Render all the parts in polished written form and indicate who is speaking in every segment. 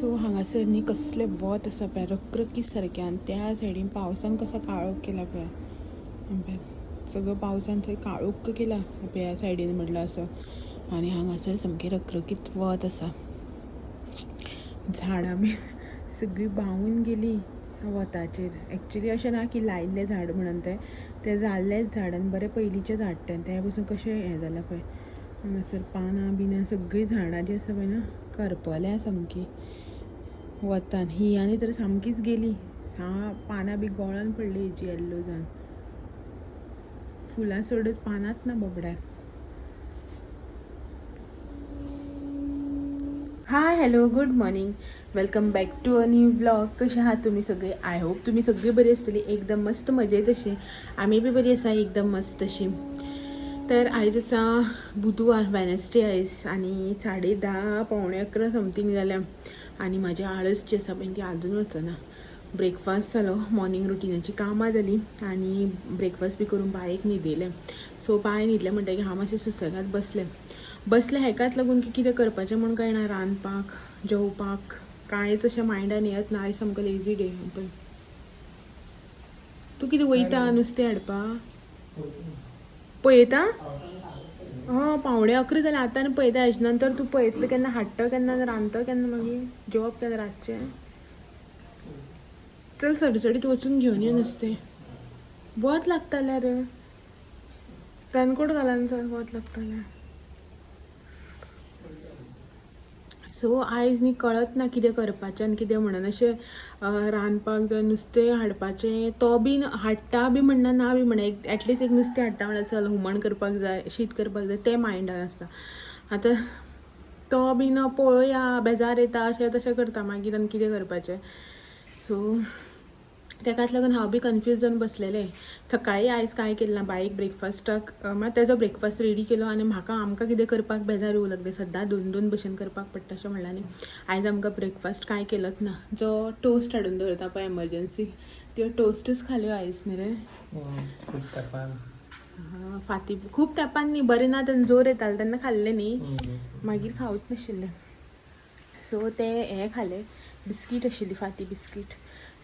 Speaker 1: So हांगासर न्ही कसलें वत आसा पळय, रखरखीत सारकें. आनी त्या सायडीन पावसान कसो काळोख केला पळय, सगळो पावसान थंय काळोख केला ह्या सायडीन म्हटल्यार असो. आनी हांगासर सामकें रखरखीत वत आसा. झाडां बी सगळीं बावून गेली वताचेर. एक्चुली अशें ना की लायिल्लें झाड म्हणून तें तें जाल्लेंच झाड आनी बरें पयलींचें झाड तें, तें पसून कशें हें जालां पळय. हांगासर पानां बिनां सगळीं झाडां जीं आसा पळय ना करपल्या सामकी वतान. ही आनी तर सामकीच गेली, पानां बी गळोन पडली हेजी येल्लो जावन. फुलां सोडच पानांच ना बोबड्याक. Hi hello good morning, welcome back to a new vlog. कशे आहात तुमी सगळे? I hope तुमी सगळी बरी आसतली, एकदम मस्त मजेत अशी. आमी बी बरी आसा एकदम मस्त अशी. तर आयज आसा बुधवार, वेनसडे आयज, आनी 10:30 10:45 समथींग जाल्या. आनी म्हाजी आळस जी आसा पळय ती आजून वचना. ब्रेकफास्ट जालो, मॉर्निंग रुटिनाची कामां जाली आनी ब्रेकफास्ट बी करून बायक न्हिदयलें. सो बाय न्हिदलें म्हणटकीर हांव मातशें सुसेगाद बसलें. बसलें हेकाच लागून की कितें करपाचें म्हूण कळना, रांदपाक जेवपाक कांयच अशें मायंडान येत ना. आयज सामको लेजी डे. पळय तूं कितें वयता नुस्तें हाडपाक? पळयता? हय 10:45 जालें आतां आनी पळयता. हेजे नंतर तूं पळयतलें केन्ना, हाडटा केन्ना, रांदता केन्ना, मागीर जेवप केन्ना रातचें? चल सडसडीत वचून घेवन यो नुस्तें. वत लागतालें रे, रेनकोट घालान चल, वत लागतालें. सो आयज न्ही कळत ना कितें करपाचें आनी कितें म्हणून. अशें रांदपाक जाय नुस्तें हाडपाचें, तो बी हाडटा बी म्हणना, ना बी म्हणना. एक एटलिस्ट एक नुस्तें हाडटा म्हणल्यार चल हुमण करपाक जाय, शीत करपाक जाय, तें मायंडान आसता. आतां तो बी ना पळोवया, बेजार येता अशें तशें करता मागीर आनी कितें करपाचें. सो तेकाच लागून हांव बी कन्फ्यूज जावन बसलेलें. सकाळी आयज कांय केलें ना, बाईक ब्रेकफास्टाक मात तेजो ब्रेकफास्ट रेडी केलो आनी म्हाका आमकां कितें करपाक बेजार येवं लागलें. सद्दां दोन दोन भशेन करपाक पडटा अशें म्हणलें आनी आयज आमकां ब्रेकफास्ट कांय केलोच ना. जो टोस्ट हाडून दवरता पळय एमर्जन्सी, त्यो टोस्टूच खाल्यो आयज न्ही रे.
Speaker 2: खूब तेंपान.
Speaker 1: फाती खूब तेंपान न्ही, बरें ना तेन्ना जोर येतालो तेन्ना खाल्लें न्ही, मागीर खावच नाशिल्लें. सो ते हें खालें, बिस्कीट आशिल्ली फाती बिस्कीट,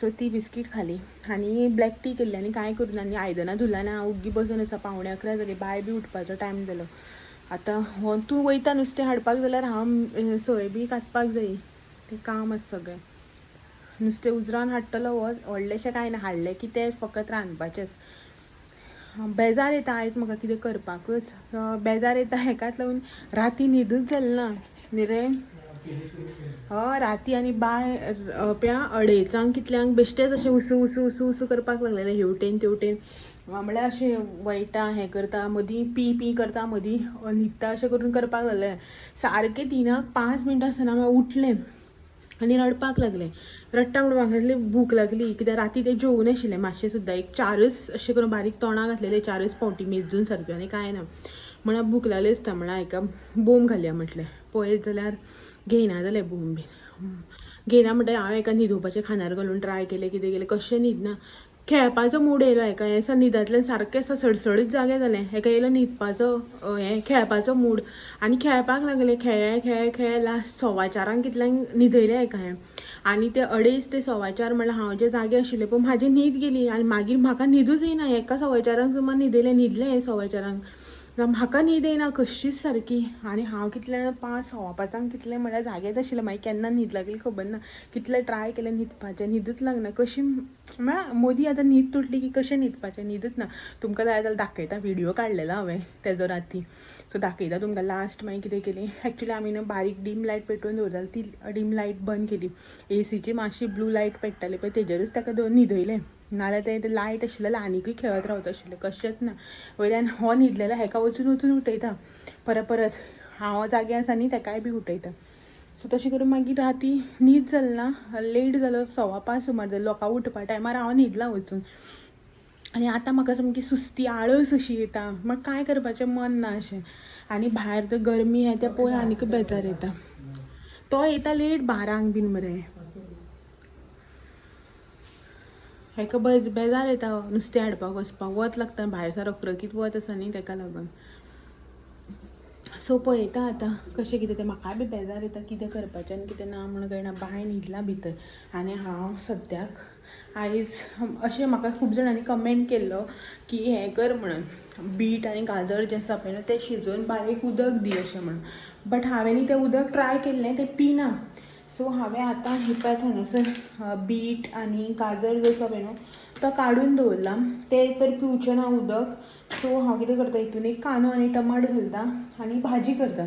Speaker 1: सो ती बिस्कीट खाली आनी ब्लॅक टी केल्ली. आनी कांय करूं ना आनी आयदनां धुलां ना, ओग्गी बसून आसा. 10:45 जाली, बाय बी उठपाचो टायम जालो. आतां हो तूं वयता नुस्तें हाडपाक जाल्यार हांव सोय बी कातपाक जायी, तें काम आसा सगळें. नुस्तें उजरान हाडटलो हो, व्हडलेशें कांय ना, हाडलें की तें फकत रांदपाचेंच. बेजार येता आयज म्हाका कितें करपाकूच, बेजार येता हेकाच लागून राती न्हिदूच जालें ना न्ही रे. हय राती आनी बाय प्या 2:30 कितल्यांक बेश्टेच अशें उसू उसू उसू उसू करपाक लागलेलें, हेवटेन तेवटेन, म्हळ्यार अशें वयता हें करता, मदीं पी पी करता, मदीं न्हिदता, अशें करून करपाक लागलें. सारकें 3-5 मिनटां आसतना हांव उठलें आनी रडपाक लागलें. रडटा म्हणून म्हाका इतली भूक लागली कित्याक राती तें जेवूं नाशिल्लें मातशें सुद्दां. एक 4च अशें करून बारीक तोंडाक घातलेलें, 4च फावटी मेजून सारक्यो आनी कांय ना. म्हळ्यार भूक लागली आसता म्हळ्यार हाका बोम घालया म्हटलें. पळयत जाल्यार घेयना जालें, बोम बीन घेयना म्हणटकीर हांवें हेका न्हिदोवपाचें खांदार घालून ट्राय केलें, कितें केलें, कशें न्हिदना. खेळपाचो मूड येयलो हेका, हें न्हिदांतल्यान सारकें आसा सडसडीत जागें जालें. हेका येयलो न्हिदपाचो हें खेळपाचो मूड आनी खेळपाक लागलें. खेळ्ळे खेळ्ळे खेळ्ळे लास्ट 4:15 कितल्यांक न्हिदयलें हेका हांवें. आनी ते 2:30 ते 4:15 म्हणल्यार हांव जे जागे आशिल्लें पूण म्हाजी न्हीद गेली आनी मागीर म्हाका न्हिदूच येयना. हेका 4:15 सुमार न्हिदयलें, न्हिदलें हें 4:15, म्हाका न्हीद येयना कशीच सारकी. आनी हांव कितल्या 5 5:15 कितलें म्हणल्यार जागेच आशिल्लें. मागीर केन्ना न्हीद लागली खबर ना, कितलें ट्राय केलें न्हिदपाचें, न्हिदूच लागना कशी. म्हळ्यार मदीं आतां न्हीद तुटली की कशें न्हिदपाचें, न्हिदूच ना. तुमकां जाय जाल्यार दाखयता, व्हिडियो काडलेलो हांवें तेजो राती, सो दाखयता तुमकां लास्ट मागीर कितें केलें. एक्चुली आमी न्हू बारीक डीम लायट पेटोवन दवरताली, ती डीम लायट बंद केली. एसीची मातशी ब्लू लायट पेट्टाली पळय तेजेरूच ताका न्हिदयलें, नाल्यार तें लायट आशिल्लें जाल्यार आनीकूय खेळत रावता आशिल्लें, कशेंच ना. वयल्यान हो न्हिदलेलो हेका वचून वचून उठयता परत परत, हांव जागे आसा न्ही तेकाय बी उठयता. सो तशें करून मागीर राती न्हीद जाली ना, लेट जालो, 5:15 सुमार जालो. लोकां उठपा टायमार हांव न्हिदलां वचून. आनी आतां म्हाका सामकी सुस्ती आळस अशी येता, म्हाका कांय करपाचें मन ना अशें. आनी भायर तर गरमी आहा तें पळोवन आनीकूय बेजार येता. तो येता लेट 12 बीन मरे, हेका बेजार येता नुस्तें हाडपाक वचपाक, वत लागता भायर, सारको रखरखीत वत आसा न्ही तेका लागून. सो पळयता आतां कशें कितें तें. म्हाकाय बी बेजार येता कितें करपाचें आनी कितें ना म्हणून कळना. बाय न्हिदला भितर आनी हांव सद्याक आयज अशें म्हाका खूब जाणांनी कमेंट केल्लो की हें कर म्हणून, बीट आनी गाजर जें आसा पळय न्हू तें शिजोवन बारीक उदक दी अशें म्हणून. बट हांवें न्ही तें उदक ट्राय केल्लें, तें पिना. सो हांवें आतां हें पळयात हांगासर बीट आनी गाजर जो आसा पळय न्हू तो काडून दवरला. तें तर पिवचें ना उदक. सो हांव कितें करता, हितून एक कांदो आनी टमाट घालता आनी भाजी करता.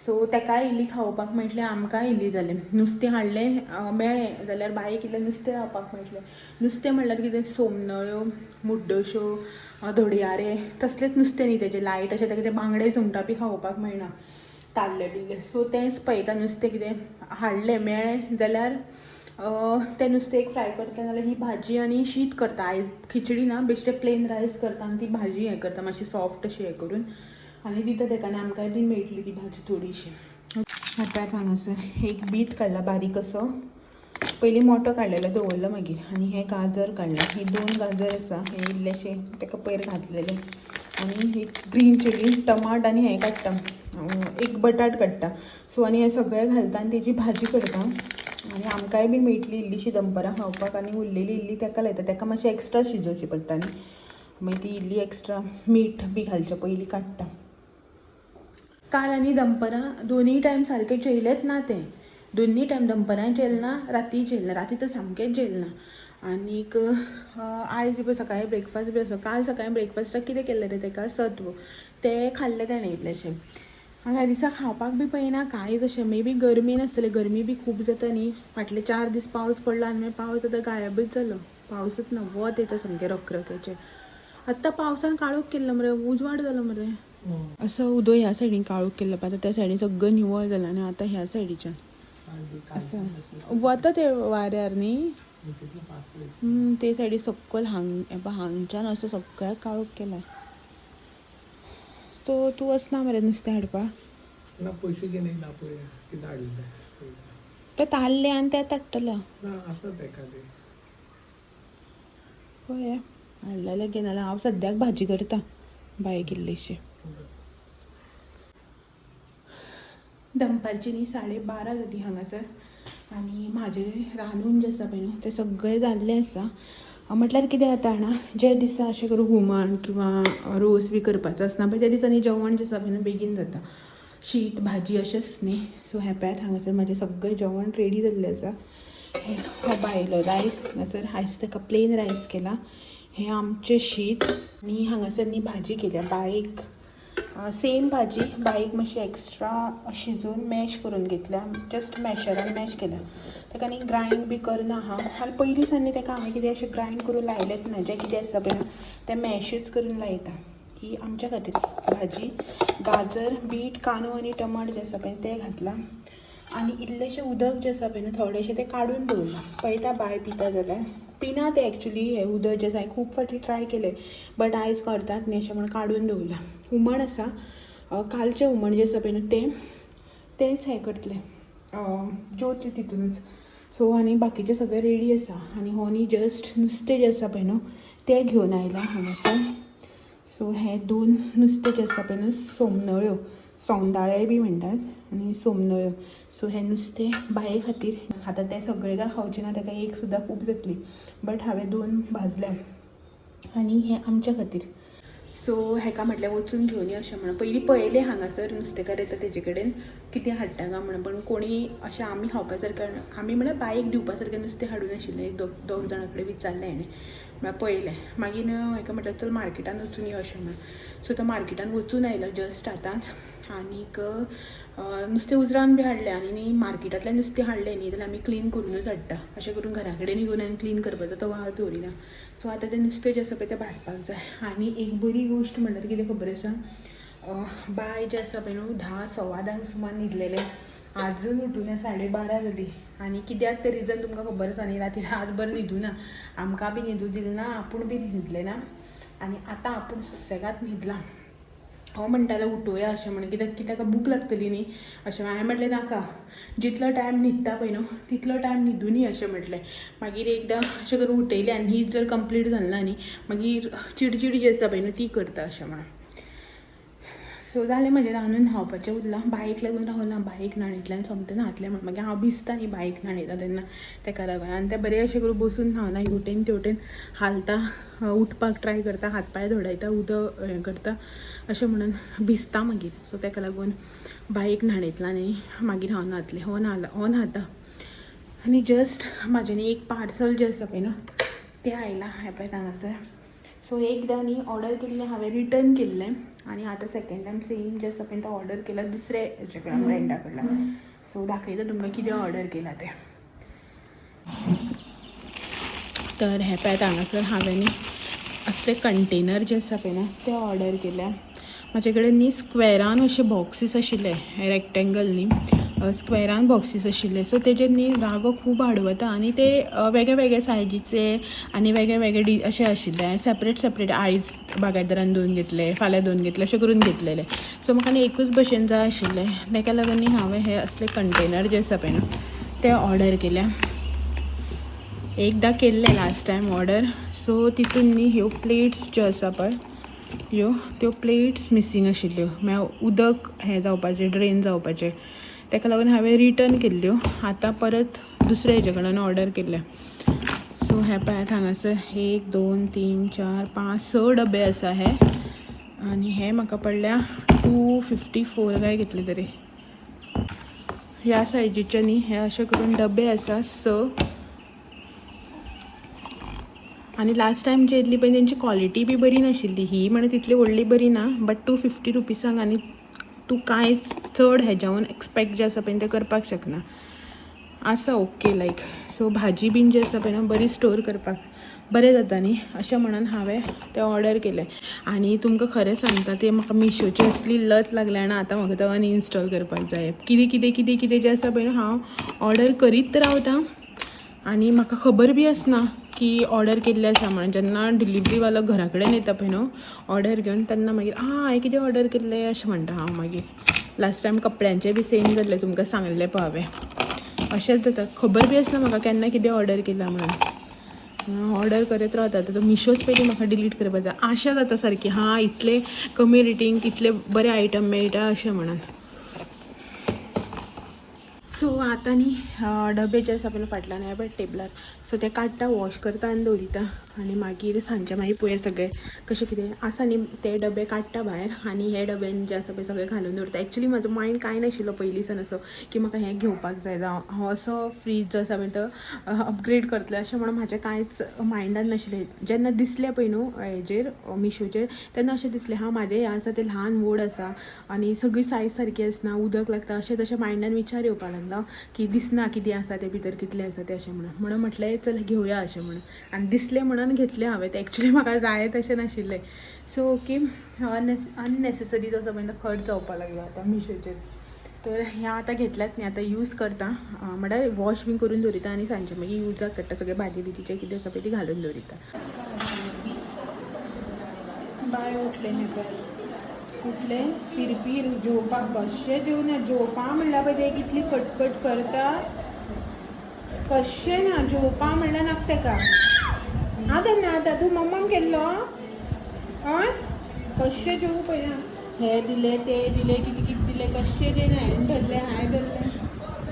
Speaker 1: सो तेकाय इल्ली खावपाक मेळटलें, आमकांय इल्ली जालें. नुस्तें हाडलें मेळ्ळें जाल्यार बायक इल्लें नुस्तें खावपाक मेळटलें. नुस्तें म्हणल्यार कितें, सोमनळ्यो, मुड्डश्यो, धोडयारे तसलेंच नुस्तें न्ही तेजें लायट अशें तेका तें बांगडे सुंगटां बी खावपाक मेळना, ताल्ले बिल्ले. सो तेंच पळयता, नुस्तें कितें हाडलें मेळ्ळें जाल्यार तें नुस्तें एक फ्राय करता, नाल्यार ही भाजी आनी शीत करता. आयज खिचडी ना, बेश्टें प्लेन रायस करता आनी ती भाजी हें करता मातशी सॉफ्ट अशी हें करून आनी दिता तेका आनी आमकांय बी मेळटली ती भाजी थोडीशी. आतां हांगासर एक बीट काडला बारीक असो, पयलीं मोटो काडलेलो दवरलो मागीर, आनी हें गाजर काडलां. हे 2 गाजर आसा, हे इल्लेशे तेका पयर घातलेले. आनी एक ग्रीन चिली, टमाट आनी हें काडटा, एक बटाट काडटा. सो आनी हें सगळें घालता आनी तेजी भाजी करता आनी आमकांय बी मेळटली इल्लीशी दनपरां खावपाक. आनी उरलेली इल्ली तेका लायता, तेका मातशें एक्स्ट्रा शिजोवची पडटा न्ही, मागीर ती इल्ली एक्स्ट्रा मीठ बी घालचें पयलीं काडटा. काल आनी दनपरां दोनूय टायम सारकें जेयलेंच ना तें. दोनूय टायम दनपरां जेयलें ना, राती जेयलें ना, राती तर सामकेंच जेयलें ना. आनीक आयज पळय सकाळीं ब्रेकफास्ट बी आसा. काल सकाळीं ब्रेकफास्टाक कितें केल्लें रे तेका, सत्व तें खाल्लें तेणें इल्लेशें. आनी ह्या दिसा खावपाक बी पळयना कांयच अशें. मे बी गरमेन आसतलें, गरमी बी खूब जाता न्ही. फाटले 4 दीस पावस पडला आनी मागीर पावस आतां गायबच जालो, पावसच ना, वत येता सामकें रखरख्याचें. आत्तां पावसान काळोख केल्लो मरे, उजवाड जालो मरे. असो उदो ह्या सायडीन काळोख केल्लो, आतां त्या सायडीन सगळं निवळ जालां आनी आतां ह्या सायडीच्यान असो वता ते वाऱ्यार न्ही. ते सायडी सकयल हांग हांगच्यान असो सगळ्याक काळोख केला. सो तूं वचना मरे नुस्तें हाडपाक?
Speaker 2: ना, पयशे घेवन येयला पळय, कितें हाडलें
Speaker 1: ते ताल्ले आनी ते ताडटले
Speaker 2: ना आसत एखादें.
Speaker 1: पळय हाडलेलें घेवन जाल्यार हांव सद्याक भाजी करता बायक इल्लीशी. दनपारची न्ही 12:30 जाली हांगासर आनी म्हाजें रांदून जें आसा पळय न्हू तें सगळें जाल्लें आसा. म्हटल्यार कितें जाता जाणा, जे दिसा अशें करून हुमण किंवां रोस बी करपाचो आसना पळय त्या दिसांनी जेवण जें आसा पळय न्हू बेगीन जाता, शीत भाजी अशेंच न्ही. सो हें पळयात हांगासर म्हाजें सगळें जेवण रेडी जाल्लें आसा. हो बायलो रायस हांगासर, आयज ताका प्लेन रायस केला. हें आमचें शीत आनी हांगासर न्ही भाजी केल्या बारीक, सेम भाजी बारीक मातशी एक्स्ट्रा शिजोवन मॅश करून घेतल्या, जस्ट मॅशरान मॅश केल्या. ताका न्ही ग्रायंड बी करना हांव, आनी पयलीं सान न्ही ताका हांवें कितें अशें ग्रायंड करून लायलेंच ना. जें कितें आसा पळय तें मॅशूच करून लायता. ही आमच्या खातीर भाजी, गाजर, बीट, कांदो आनी टमाट जें आसा पळय तें घातलां आनी इल्लेशें उदक जें आसा पळय न्हू थोडेशें तें काडून दवरलां. पळयता बाय पिता जाल्यार, पिना तें एक्चुली. हें उदक जें आसा हांवें खूब फावटी ट्राय केलें बट आयज करतात न्ही अशें म्हण काडून दवरलां. हुमण आसा, कालचें हुमण जें आसा पळय न्हू तें तेंच हें करतलें, जेवतलें तितूनच. सो आनी बाकीचें सगळें रेडी आसा. आनी हो न्ही जस्ट नुस्तें जें आसा पळय न्हू तें घेवन आयलां हांगासर. सो हे 2 नुस्तें जें आसा पळय न्हू, सोमनळ्यो, सोंदाळे बी म्हणटात आनी सोमनळ्यो. सो हें नुस्तें बाये खातीर. आतां तें सगळें काय खावचें ना, ताका एक सुद्दां खूब जातली, बट हांवें 2 भाजल्या आनी हें आमच्या खातीर. सो हेका म्हटलें वचून घेवन यो अशें म्हणून. पयलीं पळयलें हांगासर नुस्तेकार येता तेजे कडेन कितें हाडटा काय म्हणून, पण कोणी अशें आमी खावपा सारकें, आमी म्हळ्यार बायक दिवपा सारकें नुस्तें हाडूं नाशिल्लें. एक दोग जाणां कडेन विचारलें हांवें, म्हळ्यार पळयलें. मागीर हेका म्हटलें चल मार्केटान वचून यो अशें म्हणून. सो तो मार्केटान वचून आयलो जस्ट आतांच आनीक नुस्तें उजरान बी हाडलें. आनी न्ही मार्केटांतल्यान नुस्तें हाडलें न्ही जाल्यार आमी क्लीन करुनूच हाडटा, अशें करून घरा कडेन घेवन आनी क्लीन करपाचो तो वावर दवरिना. सो आतां तें नुस्तें जें आसा पळय तें भाजपाक जाय. आनी एक बरी गोश्ट म्हणल्यार कितें खबर आसा, बाय जें आसा पळय न्हू 10 सव्वा 10 सुमार न्हिदलेलें, आजून उठूना, 12:30 जाली. आनी कित्याक तें रिजन तुमकां खबर आसा न्ही, राती रातभर न्हिदूना, आमकां बी न्हिदूं दिलें ना, आपूण बी न्हिदलें ना आनी आतां आपूण सुसेगाद न्हिदलां. हांव म्हणटालें उठोवया अशें म्हणून, कित्याक की ताका भूक लागतली न्ही अशें. हांवें म्हटलें नाका, जितलो टायम न्हिदता पळय न्हू तितलो टायम न्हिदुनी अशें म्हटलें. मागीर एकदां अशें करून उठयलें आनी न्हीद जर कंप्लीट जाली ना न्ही मागीर चिडचिड जी आसा पळय न्हू ती करता अशें म्हणून. सो जालें म्हजें रांदून न्हांवपाचें उरलां. बायक लागून रावलां, बायक न्हाणयतल्यान सोमतें न्हातलें म्हण. मागीर हांव भिजता न्ही बायक न्हाणयता तेन्ना, तेका लागून. आनी तें बरें अशें करून बसून न्हावना, हेवटेन तेवटेन हालता, उठपाक ट्राय करता, हात पांय धोडायता, उदक हें करता अशें म्हणून भिजता मागीर. सो तेका लागून बायक न्हाणयतला न्ही मागीर हांव न्हातलें. हो न्हाला, हो न्हाता. आनी जस्ट म्हाजें न्ही एक पार्सल जें आसा पळय न्हू तें आयलां हें पळय हांगासर. सो एकदां न्ही ऑर्डर केल्लें हांवें, रिटर्न केल्लें आनी आतां सेकेंड टायम सेम जें आसा पळय तें ऑर्डर केलां दुसरे हेजे कडल्यान, ब्रँडा कडल्यान. सो दाखयता तुमकां कितें ऑर्डर केलां तें. तर हें पळयात हांगासर हांवें न्ही असले कंटेनर जे आसा पळय न्हू ते ऑर्डर केल्या. म्हाजे कडेन न्ही स्क्वेरान अशे बॉक्सीस आशिल्ले, रेक्टेंगल न्ही स्क्वेरान बॉक्सीस आशिल्ले. सो तेजेर न्ही जागो खूब आडवता आनी ते वेगळे वेगळे सायजीचे आनी वेगळे वेगळे डी अशे आशिल्ले, सेपरेट सेपरेट. आयज बागायतदारान दोन घेतले, फाल्यां दोन घेतले, अशें करून घेतलेले. सो म्हाका न्ही एकूच भशेन जाय आशिल्लें, तेका लागून न्ही हांवें हे असले कंटेनर जे आसा पळय न्हू ते ऑर्डर केल्या. एकदां केल्लें लास्ट टायम ऑर्डर, सो तितून न्ही ह्यो प्लेट्स ज्यो आसा पळय ह्यो, त्यो प्लेट्स मिसींग आशिल्ल्यो, म्हळ्यार उदक हें जावपाचें, ड्रेन जावपाचें. तेका लागून हांवें रिटर्न केल्ल्यो. आतां परत दुसऱ्या हेजे कडल्यान ऑर्डर केल्ले. सो हे पळयात हांगासर 1 2 3 4 5 6 डबे आसा हे. आनी हे म्हाका पडल्या 254 काय घेतले तरी. ह्या सायजीचे न्ही हे अशे करून डबे आसा 6. आनी लास्ट टायम जी येयल्ली पळय तेंची क्वॉलिटी बी बरी नाशिल्ली. ही म्हण तितली व्हडली बरी ना, बट 250 रुपिसांक आनी तूं कांयच चड हेज्यावन एक्सपेक्ट जें आसा पळय तें करपाक शकना. आसा ओके लायक. सो भाजी बीन जी आसा पळय न्हू बरी स्टोर करपाक बरें जाता न्ही, अशें म्हणून हांवें तें ऑर्डर केलें. आनी तुमकां खरें सांगता, तें म्हाका मिशोची असली लत लागल्या आनी आतां म्हाका तो अनइन्स्टॉल करपाक जाय. कितें कितें कितें कितें जें आसा पळय न्हू हांव ऑर्डर करीत रावता आनी म्हाका खबर बी आसना की ऑर्डर केल्लें आसा म्हणून. जेन्ना डिलिवरीवालो घरा कडेन येता पळय न्हू ऑर्डर घेवन, तेन्ना मागीर आं हांवें कितें ऑर्डर केल्लें अशें म्हणटा हांव. मागीर लास्ट टायम कपड्यांचें बी सेम जाल्लें, तुमकां सांगलें पळय हांवें. अशेंच जाता, खबर बी आसना म्हाका केन्ना कितें ऑर्डर केलां म्हणून. ऑर्डर करीत रावता. आतां तो मिशोच पयलीं म्हाका डिलीट करपाक जाय. आशा जाता सारकी, हां इतले कमी रेटींक इतले बरे आयटम मेळटा अशें म्हणून. सो आतां न्ही डबे जे आसा पळय फाटल्यान ह्या पळय टेबलार, सो ते काडटा, वॉश करता आनी दवरिता. आनी मागीर सांजचे मागीर पळोवया सगळें कशें कितें आसा न्ही. ते डबे काडटा भायर आनी हे डब्यान जे आसा पळय सगळें घालून दवरता. एक्चुली म्हजो मायंड कांय नाशिल्लो पयलींसान असो की म्हाका हें घेवपाक जाय, जावं हांव असो फ्रीज जो आसा पळय तो अपग्रेड करतलें अशें म्हणून म्हाजें कांयच मायंडान नाशिल्लें. जेन्ना दिसलें पळय न्हू हेजेर मिशोचेर, तेन्ना अशें दिसलें हां म्हाजें हें आसा तें ल्हान व्हड आसा आनी सगळी सायज सारकी आसना, उदक लागता, अशें तशें मायंडान विचार येवपाक लागलो की दिसना कितें आसा तें भितर कितलें आसा तें अशें म्हणून. म्हणून म्हटलें चल घेवया अशें म्हणून, आनी दिसलें म्हणून घेतलें हांवें तें. एक्चुली म्हाका जाय तशें नाशिल्लें. सो ओके, अननेसेसरी जो पळय खर्च जावपाक लागलो आतां मिशोचेर. तर ह्या आतां घेतल्यात न्ही, आतां यूज करता, म्हळ्यार वॉश बीन करून दवरिता आनी सांजचे मागीर युजाक काडटा. सगळें भाजी बिजीचें कितें आसा पळय ती घालून दवरिता. बाय उठलें, हें पळय उठलें पिरपीर जेवपाक. कशें जेवना, जेवपा म्हणल्यार पळय तें कितली कटकट करता. कशें ना जेवपा म्हणल्यार नाका तेका. आतां ना, आतां तूं मम्माम केल्लो हय. कशें जेवू पळय, हे दिले ते दिले कितें कितें दिले, कशें जेयना. हांवें धरलें, हांवें धरलें,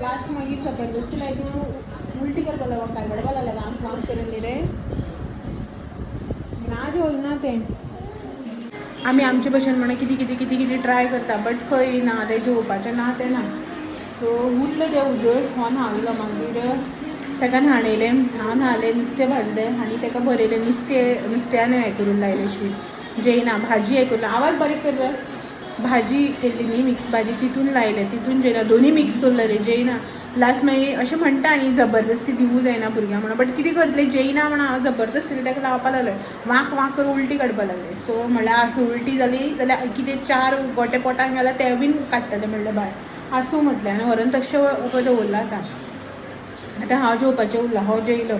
Speaker 1: लास्ट मागीर जबरदस्ती लायली म्हणून उलटी करपाक लागलो, काडपाक लागलें वाम वाम करून. न्ही रे ना, जेवलें ना तें. आमी आमचे भशेन म्हणून कितें कितें कितें कितें ट्राय करता, बट खंय ना तें जेवपाचें ना तें ना. सो उरलें तें उदक. हो न्हालो, मागीर ताका न्हाणयलें, हांव न्हालें, नुस्तें भाजलें आनी ताका भरयलें नुस्तें. नुस्त्यान हें करून लायलें शीत जेयना. भाजी हें करून, आवाज बारीक कर रे. भाजी केल्ली न्ही मिक्स भाजी, तितून लायलें, तितून जेयना. दोनी मिक्स करून लायलें, जेयना. लास्ट मागीर अशें म्हणटा न्ही जबरदस्ती दिवूं जायना भुरग्यांक म्हणून, बट कितें करतलें, जेयना म्हणून हांव जबरदस्ती ताका लावपाक लागलें. वांक वांक करून उलटी काडपाक लागलें. सो म्हणल्यार आसूं, उलटी जाली जाल्यार कितें चार गोटे पोटान घाल्यार ते बीन काडटलें म्हणलें भायर. आसूं म्हटलें आनी व्हरून तशें दवरलां. आतां आतां हांव जेवपाचें उरलां, हो जेयलो.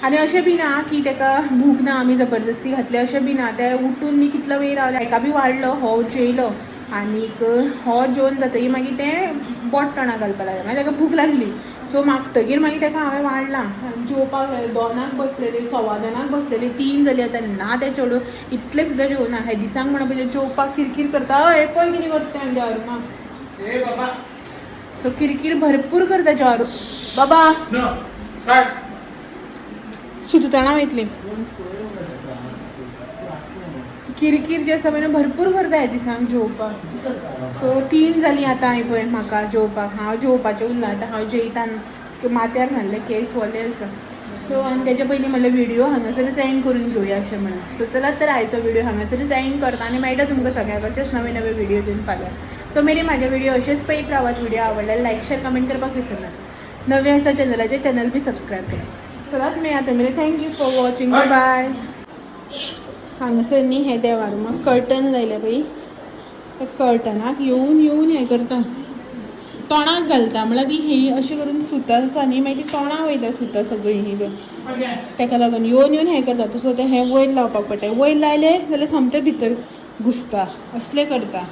Speaker 1: आनी अशें बी ना की ताका भूक ना आमी जबरदस्ती घातली, अशें बी ना. ते उठून न्ही कितलो वेळ रावले, हेका बी वाडलो, हो जेयलो आनीक हो जेवन जातकीर मागीर तें बोट तोंडाक घालपाक लागलें. मागीर ताका भूक लागली. सो मागतगीर मागीर ताका हांवें वाडलां आनी जेवपाक जाय. 2 बसलेली, 2:15 बसलेली, 3 जाली आतां. ना तें चेडूं इतलें सुद्दां जेवना. हे दिसांक म्हणून पळय जेवपाक किरकीर करता. हय, पळय कितें करता तें देवा रुमाक.
Speaker 2: ए बाबा.
Speaker 1: सो किरकीर भरपूर करता जेवा बाबा.
Speaker 2: नो काय.
Speaker 1: सुतताना वयतली. किरकीर जी आसा पळय न्हू, भरपूर करता हे दिसांक जेवपाक. सो 3 जालीं आतां हांवें पळय म्हाका जेवपाक. हांव जेवपाचें उरलां आतां. हांव जेयता. माथ्यार घाल्ले केस वोले आसा. सो आनी तेच्या पयलीं म्हणलें व्हिडिओ हांगासरच एंड करून घेवया अशें म्हणून. सो चलात तर, आयचो व्हिडिओ हांगासरच एंड करता आनी मेळटा तुमकां सगळ्यांक अशेंच नवे नवे व्हिडिओ घेवन फाल्यां. तो मेरेन म्हाजे व्हिडिओ अशेंच पळयत रावात. व्हिडिओ आवडल्यार लायक, शेअर, कमेंट करपाक विसरनात. नवे आसा चॅनलाचे, चॅनल बी सबस्क्रायब करा. चलात मेळया तो मेरेन. Thank you for watching, bye. हांगासर न्ही हे देवा रुमाक कर्टन लायलें पळय, त्या कर्टनाक येवन येवन हें करता, तोंडाक घालता. म्हणल्यार ती ही अशें करून सुतां आसा न्ही, मागीर ती तोंडाक वयता सुतां सगळीं ही पळय. ताका लागून येवन येवन हें करता. तसो तें हें वयर लावपाक पडटा. वयर लायलें जाल्यार सोमतें भितर घुसता. असलें करता.